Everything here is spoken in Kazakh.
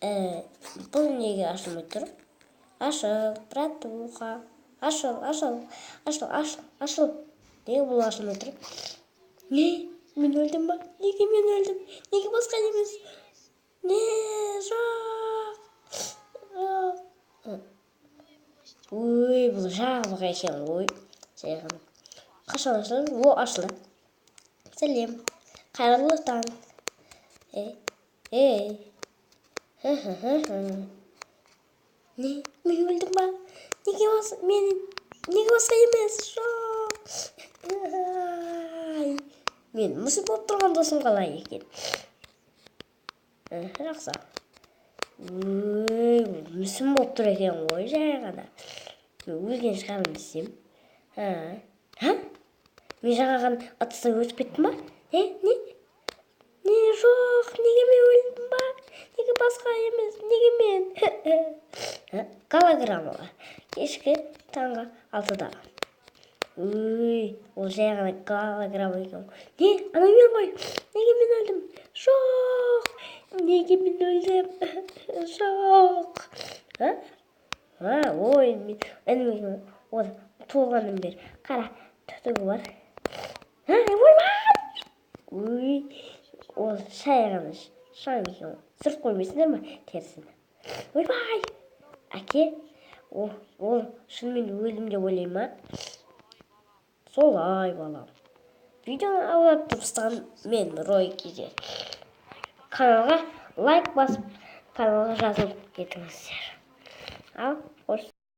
Бұл неге ашылмай тұр? Ашыл, братуха, ашыл, ашыл, ашыл, ашыл, ашыл. Неге бұл ашылмай тұр? Не, мен өлдім ба? Неге мен өлдім? Неге басқа емес? Не, жоқ, жоқ. Ой, бұл жабық екен ғой. Жай ғана қашан ашылады? О, ашылды. Сәлем, қайырлы таң. Ей, ей. Не, мен өлдім ба? Неге мен, неге басқа емес? Жоқ. Ай, мен мүсін болып тұрған досым қалай екен? Жақсы. Ой, мүсін болып тұр екен ғой жай ғана. Мен өлген шығармын десем. А, мен жаңа ғана ыдыстан өтіп кеттім ба? Не, не, не, жоқ, неге мен өлдім ба? Неге басқа емес? Неге мен? Голограмма кешкі таңғы 6-да. Ой, ол жай ғана голограмма екен ғой. Не, анау мен ғой. Неге мен өлдім? Жоқ, неге мен өлдім? Жоқ. А, а, ой, мен інім екен ғой. Ол туылғаннан бері қара түтігі бар. А, ойбай! Ой, ол шай ғана, шаң екен ғой. Сүртіп қоймайсыңдар ма терісін? Ойбай, әке, ол шынымен өлдім деп ойлай ма? Солай, балам. Видеоны аударып тұрыстаған мен, Рой Кейзе. Каналға лайк басып, каналға жазылып кетіңіздер. Ал, қош.